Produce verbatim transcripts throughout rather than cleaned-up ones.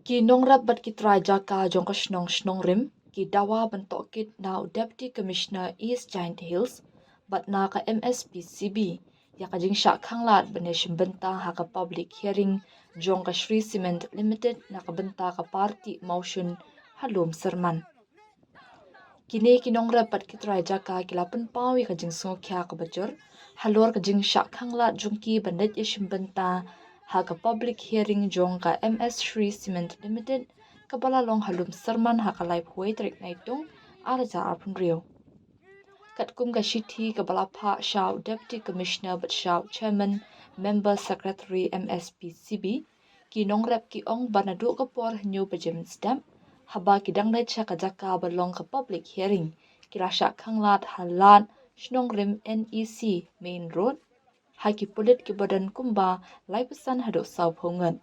Ki nongrep bad ki trai jaka jong ka shnong Shnongrim ki dawa ban tohkit na u Deputy Commissioner East Jaintia Hills bad na ka M S P C B ïa ka jingshah khanglad ban ïashim bynta ha ka public hearing jong ka Shree Cement Limited na ka bynta ka party Mawshun ha Lum Syrman. Kine ki nongrep bad ki trai jaka ki la pynpaw ïa ka jingsngewkhia kaba jur halor ka jingshah khanglad jong ki ban leit ïashim bynta ha ka public hearing jong ka M S Shree Cement Limited kaba la long ha Lum Syrman ha ka laiphew tarik Naitung ar hajar arphew hynriew. Katkum ka shithi kaba la phah sha u Deputy Commissioner bad sha u Chairman Member Secretary M S P C B, ki nongrep ki ong ba naduh ka por hynñiew baje mynstep haba ki dang leit sha ka jaka ba long ka public hearing ki la shah khanglad ha lad Shnongrim N E C Main Road ha ki pulit kiba don kumba laiphew san haduh sawphew ngut.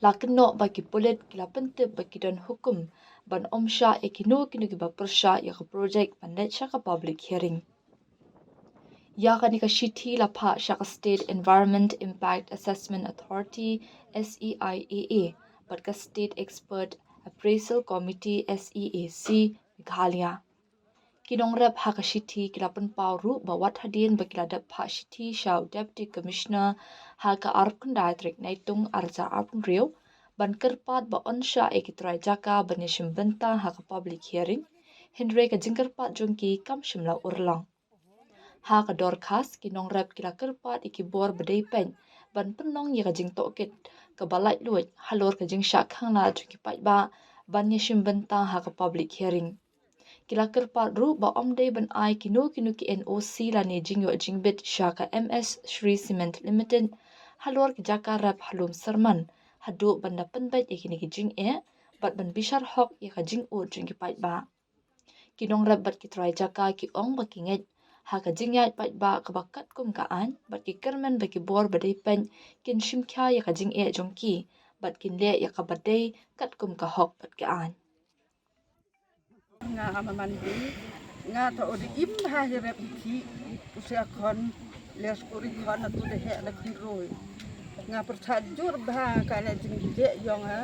La kynnoh ba ki pulit ki la pyntip ba ki don hukum ban ym shah ïa kino kino kiba pyrshah ïa ka project ban leit sha ka public hearing. Ïa kane ka shithi la phah sha ka State Environment Impact Assessment Authority, S E I A A, bad ka State Expert Appraisal Committee, S E A C, Meghalaya. Ki nongrep ha ka shithi ki la pynpaw ruh ba wat hadien ba ki la dep phah shithi sha u Deputy Commissioner ha ka arphew khyndai tarik Naitung ar hajar arphew hynriew ban kyrpad ba yn shah ïa ki trai jaka ban ïashim bynta ha ka public hearing, hynrei ka jingkyrpad jong ki kam shym la urlong. Ha ka dorkhas ki nongrep ki la kyrpad ïa ki bor ba dei peit ban pynlong ïa ka jingtohkit kaba laitluid halor ka jingshah khanglad jong ki paidbah ban ïashim bynta ha ka public hearing. Ki la kyrpad ruh ba ym dei ban ai kino kino ki N O C lane jingïoh jingbit sha ka M S Shree Cement Limited halor ki jaka rep ha Lum Syrman haduh ban da pynbeit ïa kine ki jingeh bad ban bishar hok ïa ka jingud jong ki paidbah. Ki nongrep bad ki trai jaka ki ong ba ki ngeit ha ka jingïaid paidbah kaba katkum ka aiñ bad ki kyrmen ba ki bor ba dei peit kin shim khia ïa ka jingeh jong ki bad kin leh ïa kaba dei katkum ka hok bad ka aiñ. Nga Ama Manbei, nga ta odi im ha hi rep hi ki, u sia khon, les kuri khon atu de he le khun roi. Nga pyrchah jur bha ka ne jing de yong ha,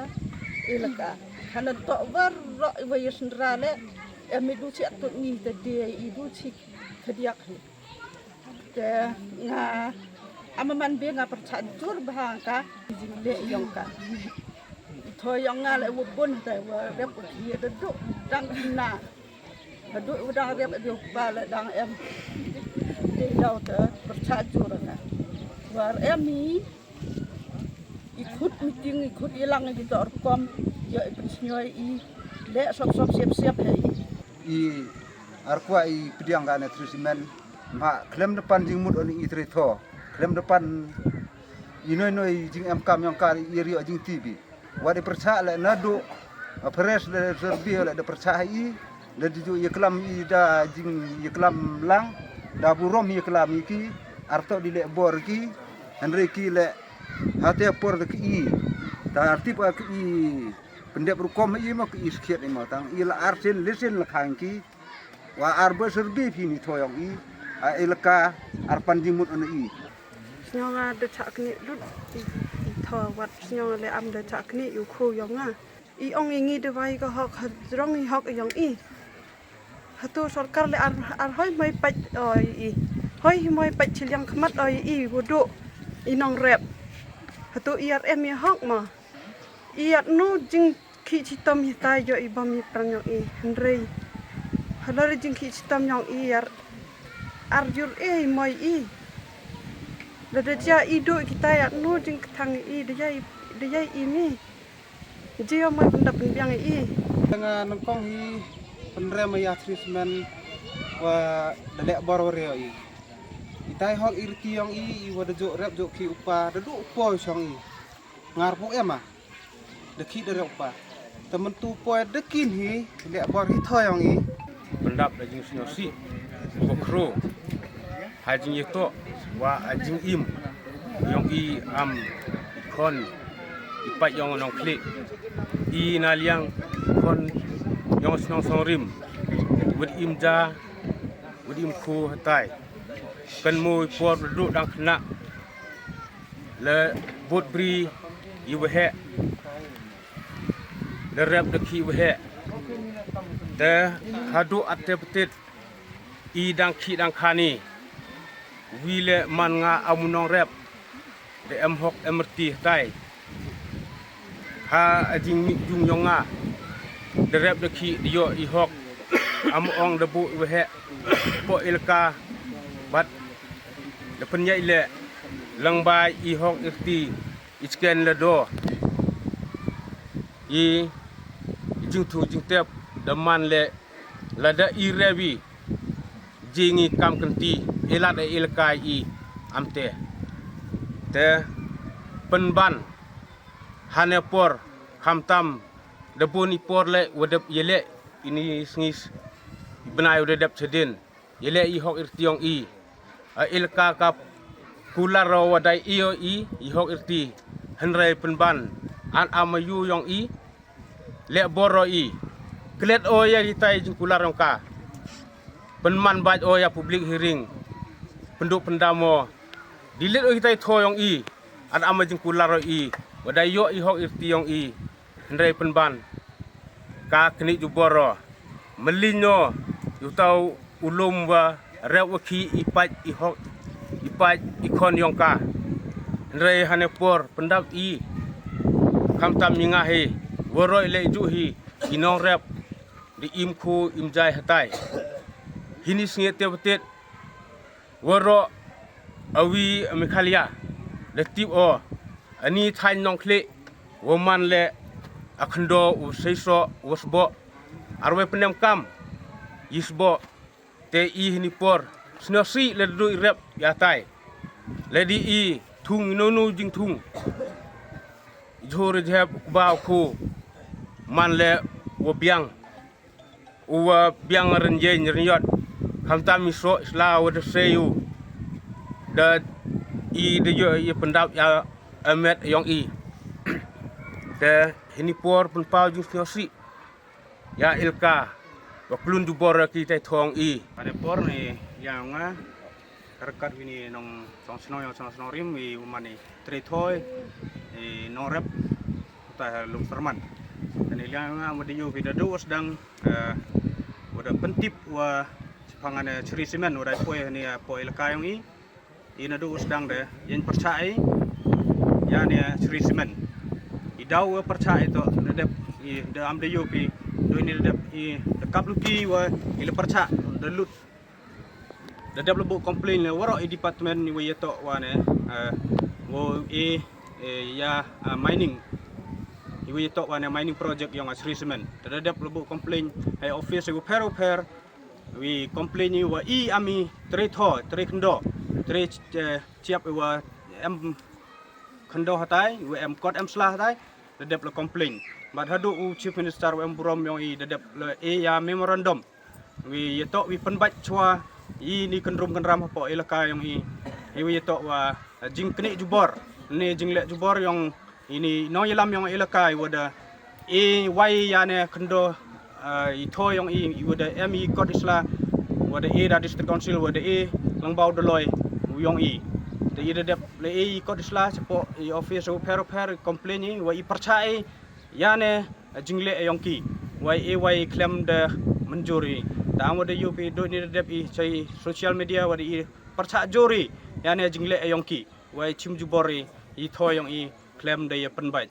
ilaka. Hana to war ro i wa yesndra le, em i du chi atu ni te de i du chi kediak hi. Te nga Ama Manbei nga pyrchah jur bha ka jing le yong ka. Tho yong nga le wa bun te wa rep wa ki da du dang na. Ka du wa dang rep wa pa le dang em. Te daw te pyrchah jur nga. Wa em i i khut meeting i khut i lang i to rukom ya i pynsnyoh i le sop sop siap siap he i. I arkwah i pdiang ka ne Shree Cement ma khlem da pan jingmut on i tre tho khlem da pan i noi noi jing em kam yong ka i ri jing T V. Wa de pyrchah le na du a pres le serbi le de pyrchah i le di ju i klam i da jing i klam lang da burom i klam i ki arto di le bor ki hynrei ki le hate por de ki i ta artip a ki i pyndep rukom i ma ki i skhiat i ma tang i la arsen lesen la khang ki. Wa ar ba serbi phi ni thoyong i a elaka ar pan jingmut on i. Sñiaw nga da chah kni lut i tho wat sñiaw le am da chah kni yu khu yong nga. I ong i ngi da wai ka hok ha jrong i hok yong i. Hatu sorkar le ar ar hoi moi pach oi i. Hoi hi moi pach chiliang khmat oi i wudu i nong rep. Hatu i ar em i hok ma. I ar nu jing khi chitom hi tai yo i bom i pran yong i hynrei. Halor jing khi chitom yong i ar ar yur e i moi i. Da da ja i du ki tai ar nu jing kthang i da ya i da ya i mi. Ji yo moi pynda pynbiang i. Nga nangkong hi pynrem ya Shree Cement wa da lek bor wa reo i. I tai hok i riti yong i i wa da jok rep jok khi upa da du upo shong i. Ngar puk ema. Da khi da rep upa. Te myntu poi da kin hi lek bor hi thoyong i. Pyndap da jingsngewsih ba khro ha jingïatoh wa ha jingim yong i am i khon i pait yong nong khlieh i na liang i khon yong shnong Songrim wad im ja wad im khu hatai kan mo i por du dang khna le bot bri i waheh, da rep da khih waheh. Te haduh ate patit i dang khih dang khani, wi le man nga amu nongrep, da em hok em rti hatai. Ha a jingmih jung yong nga, da rep da khih da yoh i hok, am ong da buh i waheh, poh ilaka, bad da pynyaid le, lang bai i hok i rti, i chken le do. I, i jingthu jingtep, da man le, lada i rewi, jing i kam kynti, i lad i ilaka i, amte. Te, pynban, hane por, khamtam, da bun i por le, wa dep yele, ini sngis, i bnai wa da dep chedin, yele i hok i rti yong i. A ilaka ka kular ro wa dai i o i, i hok i rti, hynrei pynban, an am a yu yong i, le bor ro i. Klet o ya hitai jingkular yong ka. Pynman baj o ya public hearing. Pynduh pyndam o. Delete o hitai tho yong i. An am a jingkular ro i. Wa dai yoh i hok i rti yong i. Hynrei pynban. Ka kni jubor ro. Mylli no. Yu tau u lum wa rep wa khih i pait i hok. I pait i khon yong ka. Hynrei hane por pyndap i. Khamtam i nga hi. Wa roi le ju hi. I nongrep. Di im khu im jai hatai. Hini sngi te patit. Wa ro awi a Meghalaya. Da tip o. Ani thaiñ Nongkhlieh. Wa man le a khyndew u seiso wa sboh. Arwei pynem kam. I sboh. Te i hini por. Sngewsih le du i rep ya tai. Le di i thung i nonu jingthung. Jhur jhep u kba u khu. Man le wa biang. U wa biang rynjeng ryniot. Khamtam i soh i sla wa da sei u. Da i da yoh i pyndap ya amet yong i. Te hini por pynpaw jingsngewsih. Ya ilaka. Wa klun jubor ki tai thong i. Ane por ni ya nga. Ka rekat wini nong song shnong yong song shnong rim i u man i trei thoi i nongrep utai ha Lum Serman. Kane liang nga ma da yu phi da du sdang, eh, wa da pyntip wa chipang ane Shree Cement wa da poi hani, eh, poi ilaka yong i. I na du sdang de yen pyrchah i ya ne Shree Cement. I daw wa pyrchah i to da dep i da am da yu phi do ini da dep i da kap luti wa i le pyrchah da lut. Da dep la buh complain le waroh i department i wa ïatoh wa ne, eh, wa i, eh, ya, eh, mining. I wa ïatoh wa ne mining project yong a Shree Cement. Da dep la buh complain ha office i wa pher wa pher. Wi complain i wa i am i trei tho, trei khyndew, trei, eh, chiap i wa em khyndew hatai, i wa em kot em sla hatai. Da dep la complain. Bad haduh u Chief Minister wa em burom yong i da dep la e ya memorandum. Wi ïatoh wi pynbait chwa i ni kynrum kynram hapoh ilaka yong i. I wi ïatoh wa, eh, jingknieh jubor. Ne jingleh jubor yong i ni nongïalam yong ilaka i wa da e wai ya ne khyndew, eh, i tho yong i, i wa da em i kot i sla. Wa da e da District Council wa da e lyngba u Dolloi u yong i. Te i da dep la e i kot i sla chapoh i office u pher u pher complain i wa i pyrchah i ya ne, eh, jingleh yong ki. Wai e wai khlem da mynjur i. Tang wa da yu phi do ni da dep i cha i social media wa da i pyrchah jur i ya ne jingleh yong ki. Wai chim jubor i i tho yong i khlem da ya pynbait.